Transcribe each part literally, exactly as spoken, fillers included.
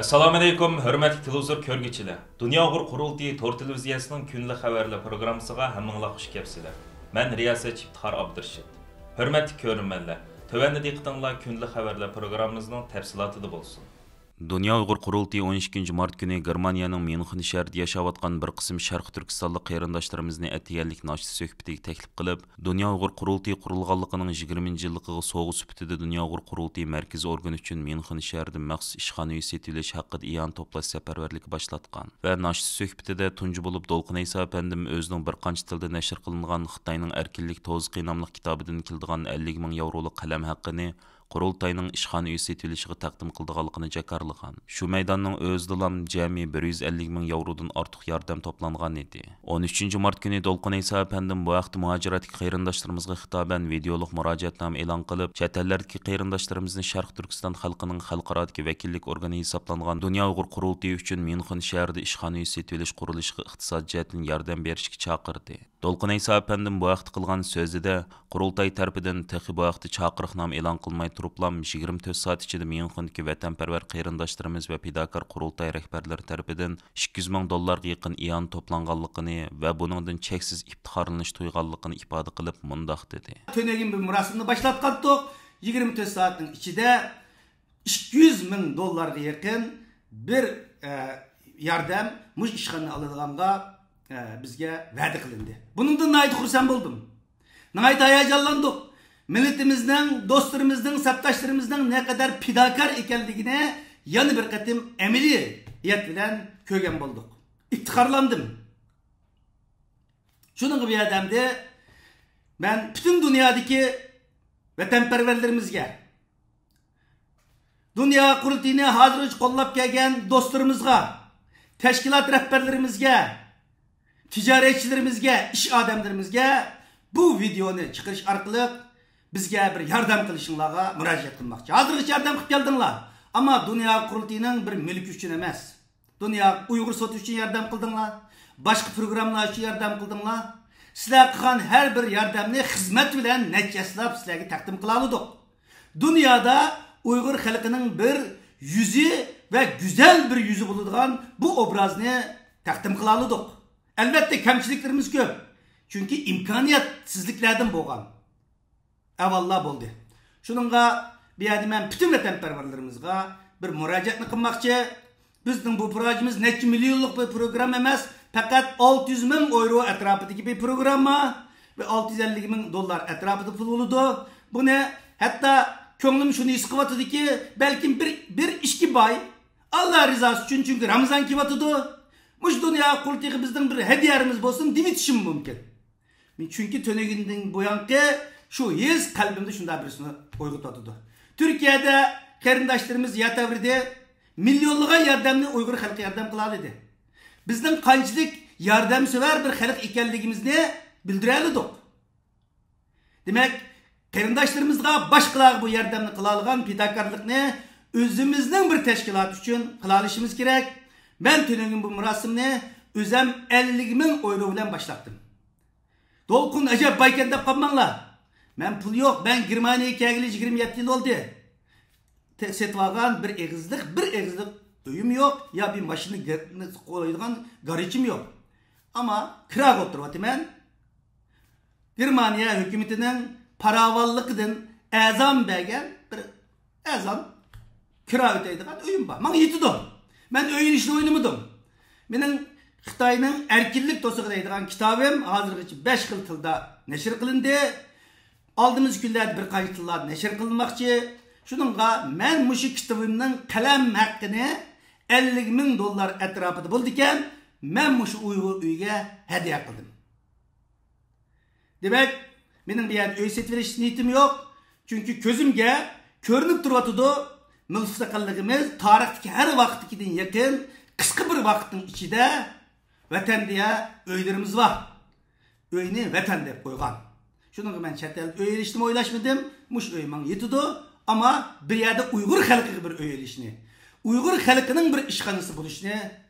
ئەسسالامۇئەلەيكۇم، ھۆرمەتلىك تېلېۋىزور كۆرگۈچىلەر! دۇنيا ئۇيغۇر قۇرۇلتىيى تور تېلېۋىزىيەسىنىڭ كۈندىلىك خەۋەرلەر پروگراممىسىغا ھەممىڭلار خۇش كەپسىلەر. مەن رىياسەتچى ئىپتىخار ئابدۇرېشىت. ھۆرمەتلىك كۆرۈرمەنلەر، تۆۋەندە دىققىتىڭلار كۈندىلىك خەۋەرلەر پروگراممىمىزنىڭ تەپسىلاتىدا بولسۇن. دۇنيا ئۇيغۇر قۇرۇلتىيى ئون ئىككىنچى مارت كۈنى گېرمانىيەنىڭ ميۇنخېن شەھىرىدە ياشاۋاتقان بىر قىسىم شەرقىي تۈركىستانلىق قېرىنداشلىرىمىزنى ئەتىگەنلىك ناشتا سۆھبىتىگە تەكلىپ قىلىپ، دۇنيا ئۇيغۇر قۇرۇلتىيى قۇرۇلغانلىقىنىڭ يىگىرمىنچى يىللىقىغا سوۋغا سۈپىتىدە دۇنيا ئۇيغۇر قۇرۇلتىيى مەركىزىي ئورگىنى ئۈچۈن ميۇنخېن شەھىرىدە مەخسۇس ئىشخانا ئۆي سېتىۋېلىش ھەققىدە ئىئانە توپلاش سەپەرۋەرلىكى باشلاتقان. ۋە ناشتا سۆھبىتىدە تۇنجى بولۇپ دولقۇن ئەيسا ئەپەندىم ئۆزىنىڭ بىر قانچە تىلدا نەشر قىلىنغان خىتاينىڭ ئەركىنلىك توزىقى ناملىق كىتابىدىن كېلىدىغان ئەللىك مىڭ ياۋرولۇق قەلەم ھەققىنى قۇرۇلتاينىڭ ئىشخانا ئۆي سېتىۋېلىشىغا تەقدىم قىلىدىغانلىقىنى جاكارلىغان. شۇ مەيداننىڭ ئۆزىدىلام جەمئىي بىر يۈز ئەللىك مىڭ ياۋرودىن ئارتۇق ياردەم توپلانغانىدى. ئون ئۈچىنچى مارت كۈنى دولقۇن ئەيسا ئەپەندىم بۇ ھەقتە مۇھاجىرەتتىكى قېرىنداشلىرىمىزغا خىتابەن ۋىدېئولۇق مۇراجىئەتنامە ئېلان قىلىپ، چەت ئەللەردىكى قېرىنداشلىرىمىزنى شەرقىي تۈركىستان خەلقىنىڭ خەلقئارادىكى ۋەكىللىك ئورگىنى ھېسابلانغان دۇنيا ئۇيغۇر قۇرۇلتىيى ئۈچۈن ميۇنخېن شەھىرىدە ئىشخانا ئۆي سېتىۋېلىش قۇرۇلۇشىغا ئىقتىسادىي جەھەتتىن ياردەم بېرىشكە چاقىردى. دولقۇن ئەيسا ئەپەندىم بۇ ھەقتە قىلغان سۆزىدە، قۇرۇلتاي تەرىپىدىن تېخى بۇ ھەقتە چاقىرىقنامە ئېلان قىلماي تۇرۇپلام، يىگىرمە تۆت سائەت ئىچىدە ميۇنخېندىكى ۋەتەنپەرۋەر قېرىنداشلىرىمىز ۋە پىداكار قۇرۇلتاي رەھبەرلىرى تەرىپىدىن ئىككى يۈز مىڭ دوللارغا يېقىن ئىئانە توپلانغانلىقىنى ۋە بۇنىڭدىن چەكسىز ئىپتىخارلىنىش تۇيغانلىقىنى ئىپادە قىلىپ، مۇنداق دېدى. تۈنۈگۈن بىر مۇراسىمنى باشلاتقانتۇق. يىگىرمە تۆت سائەتنىڭ ئىچىدە ئىككى يۈز مىڭ دوللارغا يېقىن بىر، ئە، ياردەم مۇشۇ ئىشخانىنى ئالىدىغانغا، ئە، بىزگە ۋەدە قىلىندى. بۇنىڭدىن ناھايىتى خۇرسەن بولدۇم. ناھايىتى ھاياجانلاندۇق. مىللىتىمىزنىڭ، دوستلىرىمىزنىڭ، سەپداشلىرىمىزنىڭ نەقەدەر پىداكار ئىكەنلىكىنى يەنە بىر قېتىم ئەمەلىيەت بىلەن كۆرگەن بولدۇق. ئىپتىخارلاندىم. شۇنىڭغا بۇ يەردە ئەمدى مەن پۈتۈن دۇنيادىكى ۋەتەنپەرۋەرلىرىمىزگە، دۇنيا قۇرۇلتىيىنى ھازىرغىچە قوللاپ كەلگەن دوستلىرىمىزغا، تەشكىلات رەھبەرلىرىمىزگە، تىجارەتچىلىرىمىزگە، ئىش ئادەملىرىمىزگە بۇ ۋىدېئونى چىقىرىش ئارقىلىق بىزگە بىر ياردەم قىلىشىڭلارغا مۇراجىئەت قىلماقچى. ھازىرغىچە ياردەم قىلىپ كەلدىڭلار، ئەمما دۇنيا قۇرۇلتىيىنىڭ بىر مۈلكى ئۈچۈن ئەمەس، دۇنيا ئۇيغۇر سوتى ئۈچۈن ياردەم قىلدىڭلار، باشقا پروگراممىلار ئۈچۈن ياردەم قىلدىڭلار. سىلەر قىلغان ھەر بىر ياردەمنى خىزمەت بىلەن نەچچە ھەسسىلەپ سىلەرگە تەقدىم قىلالىدۇق. دۇنيادا ئۇيغۇر خەلقىنىڭ بىر يۈزى ۋە گۈزەل بىر يۈزى بولىدىغان بۇ ئوبرازنى تەقدىم قىلالىدۇق. ئەلۋەتتە، كەمچىلىكلىرىمىز كۆپ. چۈنكى ئىمكانىيەتسىزلىكلەردىن بولغان ئەھۋاللار بولدى. شۇنىڭغا بۇ يەردە مەن پۈتۈن ۋەتەنپەرۋەرلىرىمىزغا بىر مۇراجىئەتنى قىلماقچى. بىزنىڭ بۇ پروژىمىز نەچچە مىليونلۇق بىر پروگرامما ئەمەس، پەقەت ئالتە يۈز مىڭ ئويرو ئەتراپىدىكى بىر پروگرامما ۋە ئالتە يۈز ئەللىك مىڭ دوللار ئەتراپىدا پۇل بولىدۇ. بۇنى ھەتتا كۆڭلۈم شۇنى ھېس قىلىۋاتىدۇكى، بەلكىم بىر، بىر ئىككى باي ئاللا رىزاسى ئۈچۈن، چۈنكى رامىزان كېلىۋاتىدۇ، مۇشۇ دۇنيا قۇرۇلتىيىغا بىزنىڭ بىر ھەدىيەمىز بولسۇن دېيىۋېتىشىمۇ مۇمكىن. مەن چۈنكى تۈنۈگۈندىن بۇيانقى شۇ ھېس قەلبىمدە شۇنداق بىرسىنى ئويغىتىۋاتىدۇ. تۈركىيەدە قېرىنداشلىرىمىز ياتاۋېرىدى، مىليونلىغان ياردەمنى ئۇيغۇر خەلقى ياردەم قىلالايدۇ. بىزنىڭ قانچىلىك ياردەمسېۋەر بىر خەلق ئىكەنلىكىمىزنى بىلدۈرەلىدۇق. دېمەك، قېرىنداشلىرىمىزغا، باشقىلارغا بۇ ياردەمنى قىلالىغان پىداكارلىقنى ئۆزىمىزنىڭ بىر تەشكىلات ئۈچۈن قىلالىشىمىز كېرەك. مەن تۈنۈگۈن بۇ مۇراسىمنى ئۆزەم ئەللىك مىڭ ئويرو بىلەن باشلاتتىم. دولقۇن ئەجەب بايكەن دەپ قالماڭلار. مەن پۇل يوق، مەن گېرمانىيەگە كەلگىلى يىگىرمە يەتتە يىل بولدى. تە-، سېتىۋالغان بىر ئېغىزلىق، بىر ئېغىزلىق ئۆيۈم يوق، يا بىر ماشىنا گە-، قويىدىغان گاراژىم يوق. ئەمما كىراغا ئولتۇرۇۋاتىمەن. گېرمانىيە ھۆكۈمىتىنىڭ پاراۋانلىقىدىن ئەرزان بەرگەن بىر ئەرزان كىرا ئۆتەيدىغان ئۆيۈم بار. ماڭا يېتىدۇ. مەن ئۆي ئېلىشنى ئويلىمىدىم. مېنىڭ خىتاينىڭ ئەركىنلىك توسۇقى دەيدىغان كىتابىم ھازىرغىچە بەش خىل تىلدا نەشر قىلىندى. ئالدىمىزدىكى كۈنلەردە بىر قانچە تىللاردا نەشر قىلىنماقچى. شۇنىڭغا مەن مۇشۇ كىتابىمنىڭ قەلەم ھەققىنى ئەللىك مىڭ دوللار ئەتراپىدا بولىدىكەن، مەن مۇشۇ ئۇيغۇر ئۆيىگە ھەدىيە قىلدىم. دېمەك، مېنىڭ بۇ يەردە ئۆي سېتىۋېلىش نىيىتىم يوق. چۈنكى كۆزۈمگە كۆرۈنۈپ تۇرۇۋاتىدۇ، مىلفىساقاللىقىمىز تارىختىكى ھەر ۋاقىتتىكىدىن يېقىن، قىسقا بىر ۋاقىتنىڭ ئىچىدە ۋەتەندە ئۆيلىرىمىز بار. ئۆينى ۋەتەن دەپ قويغان. شۇنىڭغا مەن چەت ئەلدە ئۆي ئېلىشنىمۇ ئويلاشمىدىم. مۇشۇ ئۆي ماڭا يېتىدۇ. ئەمما بىر يەردە ئۇيغۇر خەلقىگە بىر ئۆي ئېلىشنى، ئۇيغۇر خەلقىنىڭ بىر ئىشخانىسى بولۇشىنى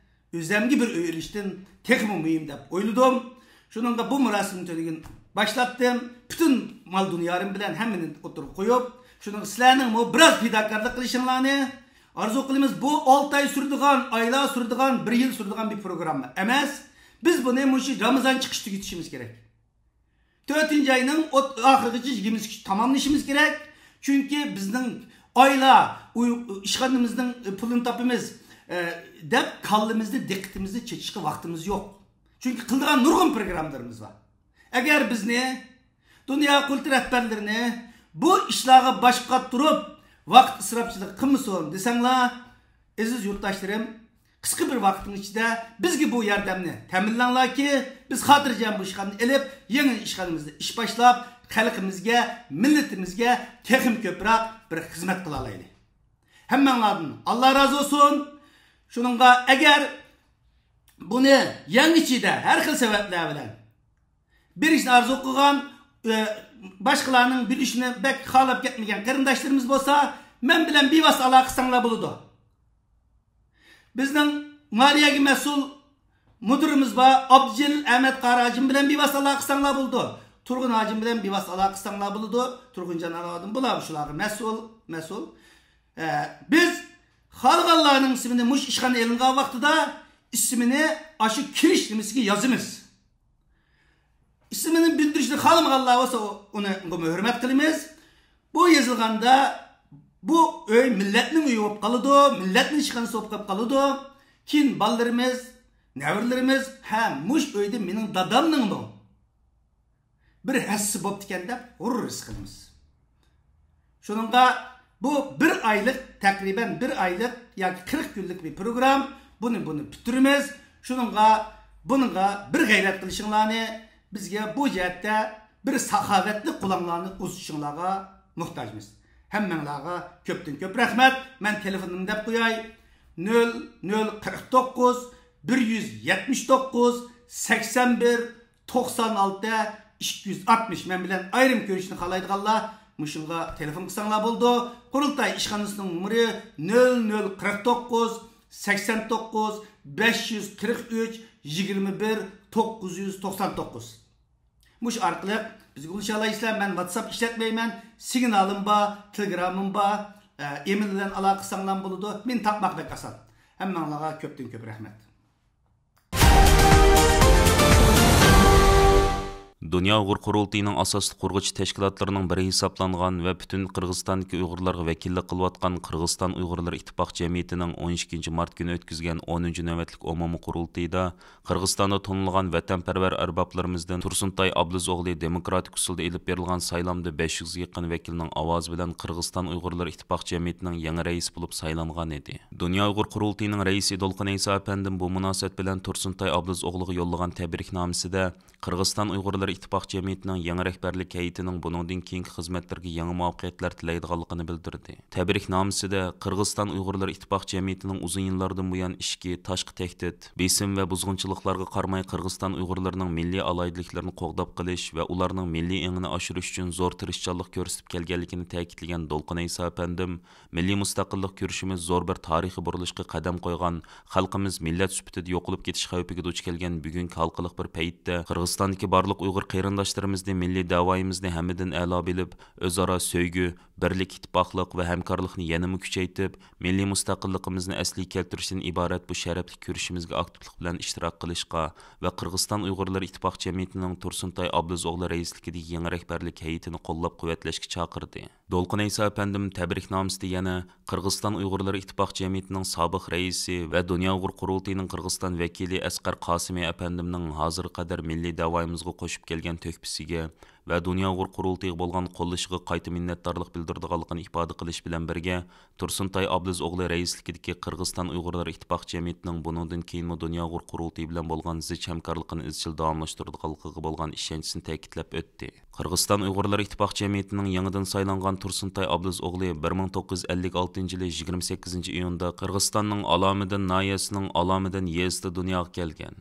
ئۆزەمگە بىر ئۆي ئېلىشتىن تېخىمۇ مۇھىم دەپ ئويلىدىم. شۇنىڭغا بۇ مۇراسىمنى تۈنۈگۈن باشلاتتىم. پۈتۈن مال دۇنيالىرىم بىلەن ھەممىنى ئوتتۇرىغا قويۇپ، شۇنىڭغا سىلەرنىڭمۇ بىراز پىداكارلىق قىلىشىڭلارنى، ئارزۇ قىلىمىز، بۇ ئالتە ئاي سۈرىدىغان، ئايلار سۈرىدىغان، بىر يىل سۈرىدىغان بىر پروگرامما ئەمەس. بىز بۇنى مۇشۇ رامىزان چىقىشى تۈگىتىشىمىز كېرەك. تۆتىنچى ئاينىڭ ئوت-، ئاخىرىغىچە، يىگىرمە ئۈچىگىچە تاماملىشىمىز كېرەك. چۈنكى بىزنىڭ ئايلار ئۇي-، ئىشخانىمىزنىڭ پۇلىنى تاپىمىز، ئە، دەپ كاللىمىزنى، دىققىتىمىزنى چېچىشقا ۋاقتىمىز يوق. چۈنكى قىلىدىغان نۇرغۇن پروگراممىلىرىمىز بار. ئەگەر بىزنى، دۇنيا قۇرۇلتىيى رەھبەرلىرىنى بۇ ئىشلارغا باش قاتۇرۇپ، ۋاقىت ئىسراپچىلىقى قىلمىسۇن دېسەڭلار، ئەزىز يۇرتداشلىرىم، قىسقا بىر ۋاقىتنىڭ ئىچىدە بىزگە بۇ ياردەمنى تەمىنلەڭلاركى، بىز خاتىرجەم بۇ ئىشخانىنى ئېلىپ، يېڭى ئىشخانىمىزدا ئىش باشلاپ، خەلقىمىزگە، مىللىتىمىزگە تېخىمۇ كۆپرەك بىر خىزمەت قىلالايلى. ھەممەڭلاردىن ئاللا رازى بولسۇن. شۇنىڭغا ئەگەر بۇنى يەڭگىچىدە ھەر خىل سەۋەبلەر بىلەن بېرىشنى ئارزۇ قىلغان، ئە، باشقىلارنىڭ بېرىشىنى بەك خالاپ كەتمىگەن قېرىنداشلىرىمىز بولسا، مەن بىلەن بىۋاسىتە ئالاقە قىلساڭلار بولىدۇ. بىزنىڭ مالىيەگە مەسئۇل مۇدىرىمىز بار، ئابدۇجېلىل ئەمەت قارا ھاجىم بىلەن بىۋاسىتە ئالاقە قىلساڭلار بولىدۇ. تۇرغۇن ھاجىم بىلەن بىۋاسىتە ئالاقە قىلساڭلار بولىدۇ. تۇرغۇنجان ئالاۋۇدۇن، بۇلار شۇلارغا مەسئۇل، مەسئۇل. ئە، بىز خالىغانلارنىڭ ئىسمىنى، مۇشۇ ئىشخانا ئېلىنغان ۋاقتىدا ئىسمىنى ئاشۇ كىرىش نېمىسىگە يازىمىز. ئىسمىنى بىلدۈرۈشنى خالىمىغانلار بولسا، ئۇنى ھۆرمەت قىلىمىز. بۇ يېزىلغاندا، بۇ ئۆي مىللەتنىڭ ئۆيى بولۇپ قالىدۇ، مىللەتنىڭ ئىشخانىسى بولۇپ قېلىپ قالىدۇ. كېيىن بالىلىرىمىز، نەۋرىلىرىمىز، ھە، مۇشۇ ئۆيدە مېنىڭ دادامنىڭمۇ بىر ھەسسىسى بوپتىكەن دەپ غۇرۇر ھېس قىلىمىز. شۇنىڭغا بۇ بىر ئايلىق، تەقرىبەن بىر ئايلىق ياكى قىرىق كۈنلۈك بىر پروگرام، بۇنى، بۇنى پۈتتۈرىمىز. شۇنىڭغا، بۇنىڭغا بىر غەيرەت قىلىشىڭلارنى، بىزگە بۇ جەھەتتە بىر ساخاۋەتلىك قولۇڭلارنى ئۇزىتىشىڭلارغا موھتاجمىز. ھەممەڭلارغا كۆپتىن كۆپ رەھمەت. مەن تېلېفونۇمنى دەپ قوياي. نۆل نۆل قىرىق توققۇز، بىر يۈز يەتمىش توققۇز، سەكسەن بىر، توقسان ئالتە، ئىككى يۈز ئاتمىش. مەن بىلەن ئايرىم كۆرۈشۈشنى خالايدىغانلار مۇشۇنىڭغا تېلېفون قىلساڭلار بولىدۇ. قۇرۇلتاي ئىشخانىسىنىڭ نومۇرى نۆل نۆل قىرىق توققۇز، سەكسەن توققۇز، بەش يۈز قىرىق ئۈچ، يىگىرمە بىر، توققۇز يۈز توقسان توققۇز. مۇشۇ ئارقىلىق بىزگە ئۇلىشالايسىلەر. مەن ۋاتساپ ئىشلەتمەيمەن. سىگنالىم بار، تېلېگرامىم بار. ئە، ئېمېل بىلەن ئالاقە قىلساڭلارمۇ بولىدۇ. مېنى تاپماق بەك ئاسان. ھەممەڭلارغا كۆپتىن كۆپ رەھمەت. دۇنيا ئۇيغۇر قۇرۇلتىيىنىڭ ئاساسلىق قۇرغۇچى تەشكىلاتلىرىنىڭ بىرى ھېسابلانغان ۋە پۈتۈن قىرغىزىستاندىكى ئۇيغۇرلارغا ۋەكىللىك قىلىۋاتقان قىرغىزىستان ئۇيغۇرلىرى ئىتتىپاقى جەمئىيىتىنىڭ ئون ئىككىنچى مارت كۈنى ئۆتكۈزگەن ئونىنچى نۆۋەتلىك ئومۇمىي قۇرۇلتىيىدا قىرغىزىستاندا تونۇلغان ۋەتەنپەرۋەر ئەربابلىرىمىزدىن تۇرسۇنتاي ئابلىز ئوغلى دېموكراتىك ئۇسۇلدا ئېلىپ بېرىلغان سايلامدا بەش يۈزگە يېقىن ۋەكىلنىڭ ئاۋازى بىلەن قىرغىزىستان ئۇيغۇرلىرى ئىتتىپاقى جەمئىيىتىنىڭ يېڭى رەئىسى بولۇپ سايلانغان ئىدى. دۇنيا ئۇيغۇر قۇرۇلتىيىنىڭ رەئىسى دولقۇن ئەيسا ئەپەندىم بۇ مۇناسىۋەت بىلەن تۇرسۇنتاي ئابلىز ئوغلىغا يوللىغان تەبرىكنامىسىدە، قىرغىزىستان ئۇيغۇرلىرى ئىتتىپاقى جەمئىيىتىنىڭ يېڭى رەھبەرلىك ھەيئىتىنىڭ بۇنىڭدىن كېيىنكى خىزمەتلىرىگە يېڭى مۇۋەپپەقىيەتلەر تىلەيدىغانلىقىنى بىلدۈردى. تەبرىكنامىسىدە، قىرغىزىستان ئۇيغۇرلىرى ئىتتىپاقى جەمئىيىتىنىڭ ئۇزۇن يىللاردىن بۇيان ئىچكى، تاشقى تەھدىت، بېسىم ۋە بۇزغۇنچىلىقلارغا قارىماي، قىرغىزىستان ئۇيغۇرلىرىنىڭ مىللىي ئالاھىدىلىكلىرىنى قوغداپ قېلىش ۋە ئۇلارنىڭ مىللىي ئېڭىنى ئاشۇرۇش ئۈچۈن زور تىرىشچانلىق كۆرسىتىپ كەلگەنلىكىنى تەكىتلىگەن دولقۇن ئەيسا ئەپەندىم، مىللىي مۇستەقىللىق كۈرىشىمىز زور بىر تارىخىي بۇرۇلۇشقا قەدەم قويغان، خەلقىمىز مىللەت سۈپىتىدە يوقىلىپ كېتىش خەۋپىگە دۇچ كەلگەن بۈگۈنكى ھالقىلىق بىر پەيتتە، قىرغىزىستاندىكى بارلىق ئۇيغۇر قېرىنداشلىرىمىزنى مىللىي دەۋايىمىزنى ھەممىدىن ئەلا بىلىپ، ئۆزئارا سۆيگۈ، بىرلىك، ئىتتىپاقلىق ۋە ھەمكارلىقنى يەنىمۇ كۈچەيتىپ، مىللىي مۇستەقىللىقىمىزنى ئەسلىگە كەلتۈرۈشتىن ئىبارەت بۇ شەرەپلىك كۈرىشىمىزگە ئاكتىپلىق بىلەن ئىشتىراك قىلىشقا ۋە قىرغىزىستان ئۇيغۇرلىرى ئىتتىپاق جەمئىيىتىنىڭ تۇرسۇنتاي ئابلىز ئوغلى رەئىسلىكىدىكى يېڭى رەھبەرلىك ھەيئىتىنى قوللاپ قۇۋۋەتلەشكە چاقىردى. دولقۇن ئەيسا ئەپەندىم تەبرىكنامىسىدە يەنە قىرغىزىستان ئۇيغۇرلىرى ئىتتىپاق جەمئىيىتىنىڭ سابىق رەئىسى ۋە دۇنيا ئۇيغۇر قۇرۇلتىيىنىڭ قىرغىزىستان ۋەكىلى ئەسقەر قاسىمى ئەپەندىمنىڭ ھازىرغا قەدەر مىللىي دەۋايىمىزغا قوشۇپ كەلگەن تۆھپىسىگە ۋە دۇنيا ئۇيغۇر قۇرۇلتىيىغا بولغان قوللىشىغا قايتا مىننەتدارلىق بىلدۈرىدىغانلىقىنى ئىپادە قىلىش بىلەن بىرگە، تۇرسۇنتاي ئابلىز ئوغلى رەئىسلىكىدىكى قىرغىزىستان ئۇيغۇرلىرى ئىتتىپاق جەمئىيىتىنىڭ بۇنىڭدىن كېيىنمۇ دۇنيا ئۇيغۇر قۇرۇلتىيى بىلەن بولغان زىچ ھەمكارلىقىنى ئىزچىل داۋاملاشتۇرىدىغانلىقىغا بولغان ئىشەنچىسىنى تەكىتلەپ ئۆتتى. قىرغىزىستان ئۇيغۇرلىرى ئىتتىپاق جەمئىيىتىنىڭ يېڭىدىن سايلانغان تۇرسۇنتاي ئابلىز ئوغلى بىر مىڭ توققۇز يۈز ئەللىك ئالتىنچى يىلى يىگىرمە سەككىزىنچى ئىيۇندا قىرغىزىستاننىڭ ئالامىدىن ناھىيەسىنىڭ ئالامىدىن يېزىسىدا دۇنياغا كەلگەن.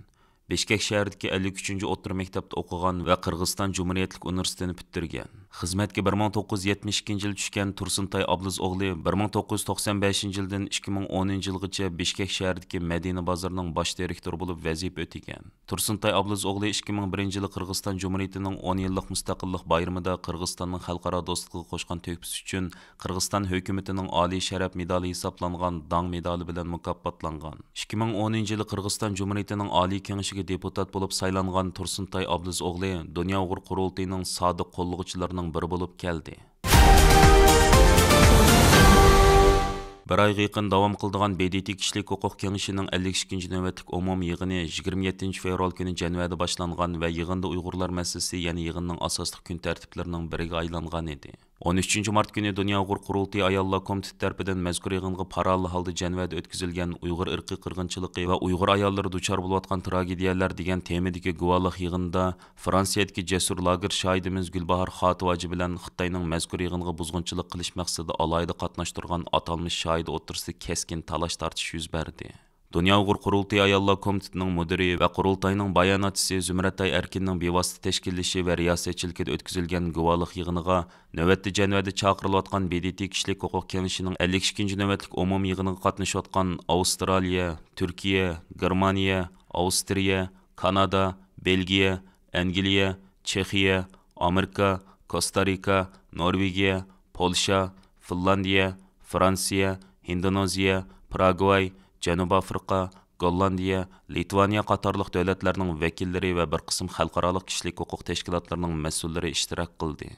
بىشكەك شەھىرىدىكى ئەللىك ئۈچىنچى ئوتتۇرا مەكتەپتە ئوقۇغان ۋە قىرغىزىستان جۇمھۇرىيەتلىك ئۇنىۋېرسىتېتىنى پۈتتۈرگەن. خىزمەتكە بىر مىڭ توققۇز يۈز يەتمىش ئىككىنچى يىلى چۈشكەن تۇرسۇنتاي ئابلىز ئوغلى بىر مىڭ توققۇز يۈز توقسان بەشىنچى يىلدىن ئىككى مىڭ ئونىنچى يىلغىچە بىشكەك شەھىرىدىكى مەدىنە بازىرىنىڭ باش دىرېكتورى بولۇپ ۋەزىپە ئۆتىگەن. تۇرسۇنتاي ئابلىز ئوغلى ئىككى مىڭ بىرىنچى يىلى قىرغىزىستان جۇمھۇرىيىتىنىڭ ئون يىللىق مۇستەقىللىق بايرىمىدا قىرغىزىستاننىڭ خەلقئارا دوستلۇقىغا قوشقان تۆھپىسى ئۈچۈن قىرغىزىستان ھۆكۈمىتىنىڭ ئالىي شەرەپ مېدالى ھېسابلانغان داڭ مېدالى بىلەن مۇكاپاتلانغان. ئىككى مىڭ ئونىنچى يىلى قىرغىزىستان جۇمھۇرىيىتىنىڭ ئالىي كېڭىشىگە دېپۇتات بولۇپ سايلانغان تۇرسۇنتاي ئابلىز ئوغلى دۇنيا ئۇيغۇر قۇرۇلتىيىنىڭ سادىق قوللىغۇچىلىرىنىڭ بىرى بولۇپ كەلدى. بىر ئايغا يېقىن داۋام قىلىدىغان ب د ت كىشىلىك ھوقۇق كېڭىشىنىڭ ئەللىك ئىككىنچى نۆۋەتلىك ئومۇمىي يىغىنى يىگىرمە يەتتىنچى فېۋرال كۈنى جەنۋەدە باشلانغان ۋە يىغىندا ئۇيغۇرلار مەسىلىسى يەنە يىغىننىڭ ئاساسلىق كۈن تەرتىپلىرىنىڭ بىرىگە ئايلانغان ئىدى. ئون ئۈچىنچى مارت كۈنى دۇنيا ئۇيغۇر قۇرۇلتىيى ئاياللار كومىتېتى تەرىپىدىن مەزكۇر يىغىنغا پاراللېل ھالدا جەنۋەدە ئۆتكۈزۈلگەن ئۇيغۇر ئىرقىي قىرغىنچىلىقى ۋە ئۇيغۇر ئاياللىرى دۇچار بولۇۋاتقان تراگېدىيەلەر دېگەن تېمىدىكى گۇۋاھلىق يىغىنىدا فرانسىيەدىكى جەسۇر لاگېر شاھىدىمىز گۈلباھار خاتىۋاجى بىلەن خىتاينىڭ مەزكۇر يىغىنغا بۇزغۇنچىلىق قىلىش مەقسىتىدە ئالاھىدە قاتناشتۇرغان ئاتالمىش شاھىت ئوتتۇرىسىدا كەسكىن تالاش-تارتىش يۈز بەردى. دۇنيا ئۇيغۇر قۇرۇلتىيى ئاياللار كومىتېتىنىڭ مۇدىرى ۋە قۇرۇلتاينىڭ باياناتچىسى زۇمرەتئاي ئەركىننىڭ بىۋاسىتە تەشكىللىشى ۋە رىياسەتچىلىكىدە ئۆتكۈزۈلگەن گۇۋاھلىق يىغىنىغا نۆۋەتتە جەنۋەدە چاقىرىلىۋاتقان ب د ت كىشىلىك ھوقۇق كېڭىشىنىڭ ئەللىك ئىككىنچى نۆۋەتلىك ئومۇمىي يىغىنىغا قاتنىشىۋاتقان ئاۋسترالىيە، تۈركىيە، گېرمانىيە، ئاۋسترىيە، كانادا، بېلگىيە، ئەنگلىيە، چېخىيە، ئامېرىكا، كوستا رىكا، نورۋېگىيە، پولشا، فىنلاندىيە، فرانسىيە، ھىندونېزىيە، پاراگۋاي، جەنۇبىي ئافرىقا، گوللاندىيە، لىتۋانىيە قاتارلىق دۆلەتلەرنىڭ ۋەكىللىرى ۋە بىر قىسىم خەلقئارالىق كىشىلىك ھوقۇق تەشكىلاتلىرىنىڭ مەسئۇللىرى ئىشتىراك قىلدى.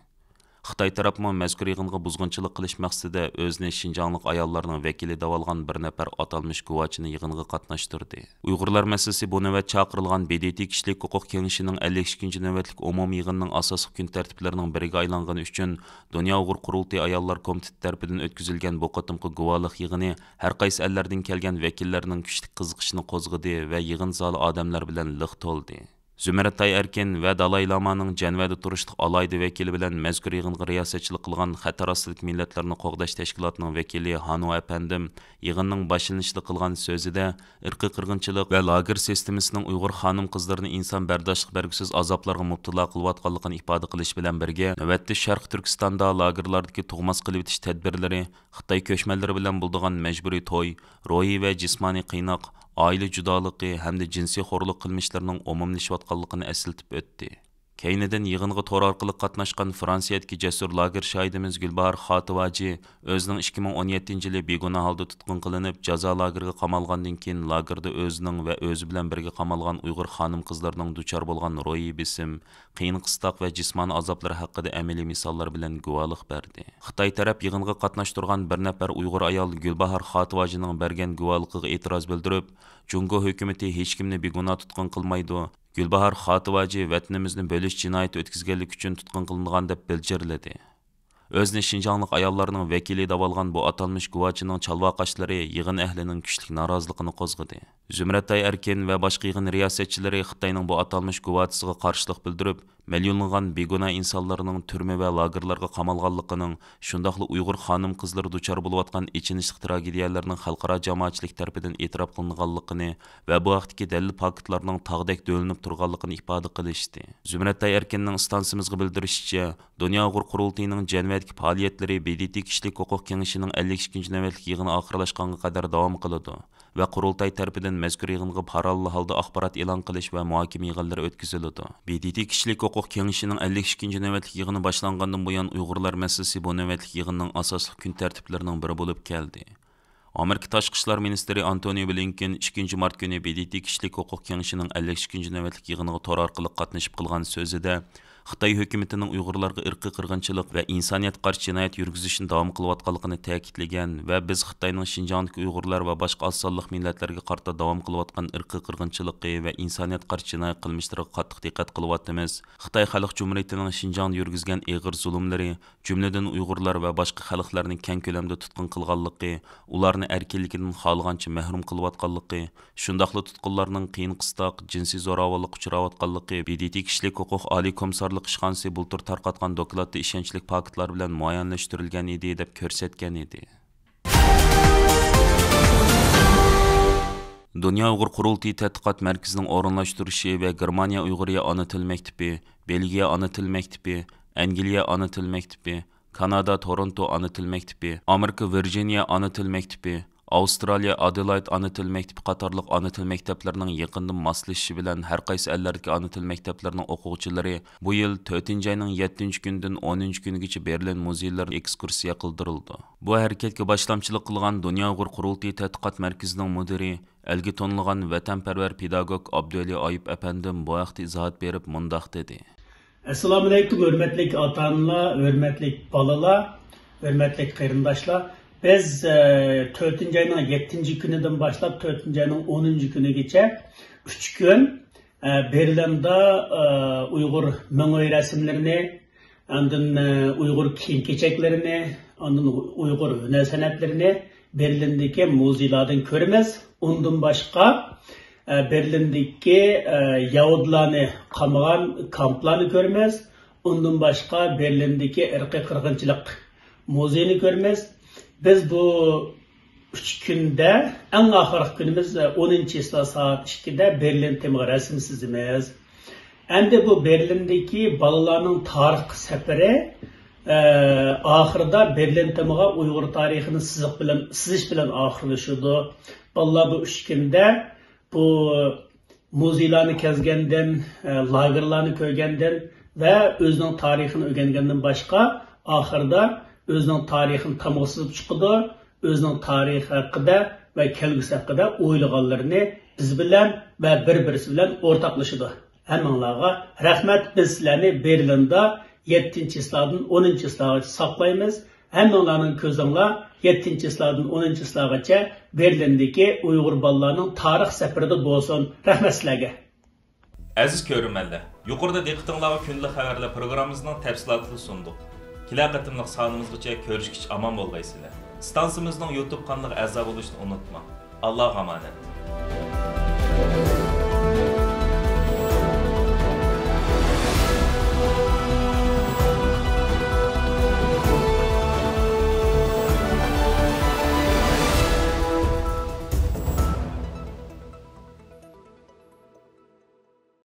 خىتاي تەرەپمۇ مەزكۇر يىغىنغا بۇزغۇنچىلىق قىلىش مەقسىتىدە ئۆزىنى شىنجاڭلىق ئاياللارنىڭ ۋەكىلى دەۋالغان بىر نەپەر ئاتالمىش گۇۋاچىنى يىغىنغا قاتناشتۇردى. ئۇيغۇرلار مەسىلىسى بۇ نۆۋەت چاقىرىلغان ب د ت كىشىلىك ھوقۇق كېڭىشىنىڭ ئەللىك ئىككىنچى نۆۋەتلىك ئومۇمىي يىغىنىنىڭ ئاساسلىق كۈن تەرتىپلىرىنىڭ بىرىگە ئايلانغىنى ئۈچۈن دۇنيا ئۇيغۇر قۇرۇلتىيى ئاياللار كومىتېتى تەرىپىدىن ئۆتكۈزۈلگەن بۇ قېتىمقى گۇۋاھلىق يىغىنى ھەر قايسى ئەللەردىن كەلگەن ۋەكىللەرنىڭ كۈچلۈك قىزىقىشىنى قوزغىدى ۋە يىغىن زالى ئادەملەر بىلەن لىق تولدى. زۇمرەتئاي ئەركىن ۋە دالاي لامانىڭ جەنۋەدە تۇرۇشلۇق ئالاھىدە ۋەكىلى بىلەن مەزكۇر يىغىنغا رىياسەتچىلىك قىلغان خەتەر ئاستىدىكى مىللەتلەرنى قوغداش تەشكىلاتىنىڭ ۋەكىلى ھانۇ ئەپەندىم يىغىننىڭ باشلىنىشىدا قىلغان سۆزىدە، ئىرقىي قىرغىنچىلىق ۋە لاگېر سىستېمىسىنىڭ ئۇيغۇر خانىم-قىزلىرىنى ئىنسان بەرداشلىق بەرگۈسىز ئازابلارغا مۇپتىلا قىلىۋاتقانلىقىنى ئىپادە قىلىش بىلەن بىرگە، نۆۋەتتە شەرقىي تۈركىستاندا لاگېرلاردىكى تۇغماس قىلىۋېتىش تەدبىرلىرى، خىتاي كۆچمەنلىرى بىلەن بولىدىغان مەجبۇرىي توي، روھىي ۋە جىسمانىي قىيناق، ئائىلە جۇدالىقى ھەمدە جىنسىي خورلۇق قىلمىشلىرىنىڭ ئومۇملىشىۋاتقانلىقىنى ئەسلىتىپ ئۆتتى. كەينىدىن يىغىنغا تور ئارقىلىق قاتناشقان فرانسىيەدىكى جەسۇر لاگېر شاھىدىمىز گۈلباھار خاتىۋاجى ئۆزىنىڭ ئىككى مىڭ ئون يەتتىنچى يىلى بىگۇناھ ھالدا تۇتقۇن قىلىنىپ، جازا لاگېرىغا قامالغاندىن كېيىن، لاگېردا ئۆزىنىڭ ۋە ئۆزى بىلەن بىرگە قامالغان ئۇيغۇر خانىم-قىزلىرىنىڭ دۇچار بولغان روھىي بېسىم، قىيىن-قىستاق ۋە جىسمانىي ئازابلىرى ھەققىدە ئەمەلىي مىساللار بىلەن گۇۋاھلىق بەردى. خىتاي تەرەپ يىغىنغا قاتناشتۇرغان بىر نەپەر ئۇيغۇر ئايال گۈلباھار خاتىۋاجىنىڭ بەرگەن گۇۋاھلىقىغا ئېتىراز بىلدۈرۈپ، جۇڭگو ھۆكۈمىتى ھېچكىمنى بىگۇناھ تۇتقۇن قىلمايدۇ، گۈلباھار خاتىۋاجى ۋەتىنىمىزنى بۆلۈش جىنايىتى ئۆتكۈزگەنلىكى ئۈچۈن تۇتقۇن قىلىنغان، دەپ بىلجىرلىدى. ئۆزىنى شىنجاڭلىق ئاياللارنىڭ ۋەكىلى دەۋالغان بۇ ئاتالمىش گۇۋاچىنىڭ چالۋاقاشلىرى يىغىن ئەھلىنىڭ كۈچلۈك نارازىلىقىنى قوزغىدى. زۇمرەتئاي ئەركىن ۋە باشقا يىغىن رىياسەتچىلىرى خىتاينىڭ بۇ ئاتالمىش گۇۋاچىسىغا قارشىلىق بىلدۈرۈپ، مىليونلىغان بىگۇناھ ئىنسانلارنىڭ تۈرمە ۋە لاگېرلارغا قامالغانلىقىنىڭ، شۇنداقلا ئۇيغۇر خانىم-قىزلىرى دۇچار بولۇۋاتقان ئېچىنىشلىق تراگېدىيەلەرنىڭ خەلقئارا جامائەتچىلىك تەرىپىدىن ئېتىراپ قىلىنغانلىقىنى ۋە بۇ ھەقتىكى دەلىل-پاكىتلارنىڭ تاغدەك دۆۋىلىنىپ تۇرغانلىقىنى ئىپادە قىلىشتى. زۇمرەتئاي ئەركىننىڭ ئىستانسىمىزغا بىلدۈرۈشىچە، دۇنيا ئۇيغۇر قۇرۇلتىيىنىڭ جەنۋەدىكى پائالىيەتلىرى ب د ت كىشىلىك ھوقۇق كېڭىشىنىڭ ئەللىك ئىككىنچى نۆۋەتلىك يىغىنى ئاخىرلاشقانغا قەدەر داۋام قىلىدۇ ۋە قۇرۇلتاي تەرىپىدىن مەزكۇر يىغىنغا پاراللېل ھالدا ئاخبارات ئېلان قىلىش ۋە مۇھاكىمە يىغىنلىرى ئۆتكۈزۈلىدۇ. ب د ت كىشىلىك ھوقۇق كېڭىشىنىڭ ئەللىك ئىككىنچى نۆۋەتلىك يىغىنى باشلانغاندىن بۇيان، ئۇيغۇرلار مەسىلىسى بۇ نۆۋەتلىك يىغىننىڭ ئاساسلىق كۈن تەرتىپلىرىنىڭ بىرى بولۇپ كەلدى. ئامېرىكا تاشقى ئىشلار مىنىستىرى ئانتونى بلىنكېن ئىككىنچى مارت كۈنى ب د ت كىشىلىك ھوقۇق كېڭىشىنىڭ ئەللىك ئىككىنچى نۆۋەتلىك يىغىنىغا تور ئارقىلىق قاتنىشىپ قىلغان سۆزىدە، خىتاي ھۆكۈمىتىنىڭ ئۇيغۇرلارغا ئىرقىي قىرغىنچىلىق ۋە ئىنسانىيەتكە قارشى جىنايەت يۈرگۈزۈشنى داۋام قىلىۋاتقانلىقىنى تەكىتلىگەن ۋە بىز خىتاينىڭ شىنجاڭدىكى ئۇيغۇرلار ۋە باشقا ئاز سانلىق مىللەتلەرگە قارىتا داۋام قىلىۋاتقان ئىرقىي قىرغىنچىلىقى ۋە ئىنسانىيەتكە قارشى جىنايەت قىلمىشلىرىغا قاتتىق دىققەت قىلىۋاتىمىز. خىتاي خەلق جۇمھۇرىيىتىنىڭ شىنجاڭدا يۈرگۈزگەن ئېغىر زۇلۇملىرى، جۈملىدىن ئۇيغۇرلار ۋە باشقا خەلقلەرنى كەڭ كۆلەمدە تۇتقۇن قىلغانلىقى، ئۇلارنى ئەركىنلىكىدىن خالىغانچە مەھرۇم قىلىۋاتقانلىقى، شۇنداقلا تۇتقۇنلارنىڭ قىيىن-قىستاق، جىنسىي زوراۋانلىققا ئۇچراۋاتقانلىقى ب د ت كىشىلىك ھوقۇق ئالىي كومىسسارلىق ئىشخانىسى بۇلتۇر تارقاتقان دوكلاتتا ئىشەنچلىك پاكىتلار بىلەن مۇئەييەنلەشتۈرۈلگەن ئىدى، دەپ كۆرسەتكەن ئىدى. دۇنيا ئۇيغۇر قۇرۇلتىيى تەتقىقات مەركىزىنىڭ ئورۇنلاشتۇرۇشى ۋە گېرمانىيە ئۇيغۇرىيە ئانا تىل مەكتىپى، بېلگىيە ئانا تىل مەكتىپى، ئەنگلىيە ئانا تىل مەكتىپى، كانادا تورونتو ئانا تىل مەكتىپى، ئامېرىكا ۋىرجىنىيە ئانا تىل مەكتىپى، ئاۋسترالىيە ئادېلايد ئانا تىل مەكتىپى قاتارلىق ئانا تىل مەكتەپلىرىنىڭ يېقىندىن ماسلىشىشى بىلەن، ھەر قايسى ئەللەردىكى ئانا تىل مەكتەپلىرىنىڭ ئوقۇغۇچىلىرى بۇ يىل تۆتىنچى ئاينىڭ يەتتىنچى كۈنىدىن ئونىنچى كۈنىگىچە بېرلىن مۇزېيلىرىدا ئېكسكۇرسىيە قىلدۇرۇلىدۇ. بۇ ھەرىكەتكە باشلامچىلىق قىلغان دۇنيا ئۇيغۇر قۇرۇلتىيى تەتقىقات مەركىزىنىڭ مۇدىرى، ئەلگە تونۇلغان ۋەتەنپەرۋەر پېداگوگ ئابدۇئەلى ئايۇپ ئەپەندىم بۇ ھەقتە ئىزاھات بېرىپ مۇنداق دېدى. ئەسسالامۇئەلەيكۇم، ھۆرمەتلىك ئاتا-ئانىلار، ھۆرمەتلىك بالىلار، ھۆرمەتلىك قېرىنداشلار. بىز، ئە، تۆتىنچى ئاينىڭ يەتتىنچى كۈنىدىن باشلاپ تۆتىنچى ئاينىڭ ئونىنچى كۈنىگىچە ئۈچ كۈن، ئە، بېرلىندا، ئە، ئۇيغۇر مىڭئۆي رەسىملىرىنى، ئاندىن، ئە، ئۇيغۇر كىيىم-كېچەكلىرىنى، ئاندىن ئۇيغۇر ھۈنەر سەنئەتلىرىنى بېرلىندىكى مۇزېيلاردىن كۆرىمىز. ئۇندىن باشقا، ئە، بېرلىندىكى، ئە، يەھۇدىيلارنى قامىغان كامپلارنى كۆرىمىز. ئۇندىن باشقا، بېرلىندىكى ئىرقىي قىرغىنچىلىق مۇزېيىنى كۆرىمىز. بىز بۇ ئۈچ كۈندە، ئەڭ ئاخىرقى كۈنىمىز، ئونىنچى چىسلا سائەت ئىككىدە بېرلىن تېمىغا رەسىم سىزىمىز. ئەمدى بۇ بېرلىندىكى بالىلارنىڭ تارىخ سەپىرى، ئە، ئاخىرىدا بېرلىن تېمىغا ئۇيغۇر تارىخىنى سىزىق بىلەن، سىزىش بىلەن ئاخىرلىشىدۇ. بالىلار بۇ ئۈچ كۈندە بۇ مۇزېيلارنى كەزگەندىن، ئە، لاگېرلارنى كۆرگەندىن ۋە ئۆزىنىڭ تارىخىنى ئۆگەنگەندىن باشقا، ئاخىرىدا ئۆزىنىڭ تارىخىنى تامغا سىزىپ چىقىدۇ، ئۆزىنىڭ تارىخى ھەققىدە ۋە كەلگۈسى ھەققىدە ئويلىغانلىرىنى بىز بىلەن ۋە بىر-بىرسى بىلەن ئورتاقلىشىدۇ. ھەممىڭلارغا رەھمەت. بىز سىلەرنى بېرلىندا يەتتىنچى چىسلادىن ئونىنچى چىسلاغىچە ساقلايمىز. ھەممىڭلارنىڭ كۆزۈڭلار يەتتىنچى چىسلادىن ئونىنچى چىسلاغىچە بېرلىندىكى ئۇيغۇر بالىلارنىڭ تارىخ سەپىرىدە بولسۇن. رەھمەت سىلەرگە. ئەزىز كۆرۈرمەنلەر، يۇقىرىدا دىققىتىڭلارغا كۈندىلىك خەۋەرلەر پروگراممىمىزنىڭ تەپسىلاتىنى سۇندۇق. كېلەر قېتىملىق سانىمىزغىچە كۆرۈشكىچە ئامان بولغايسىلەر. ئىستانسىمىزنىڭ يۇتۇب قانىلىغا ئەزا بولۇشنى ئۇنتۇماڭ. ئاللاغا ئامانەت.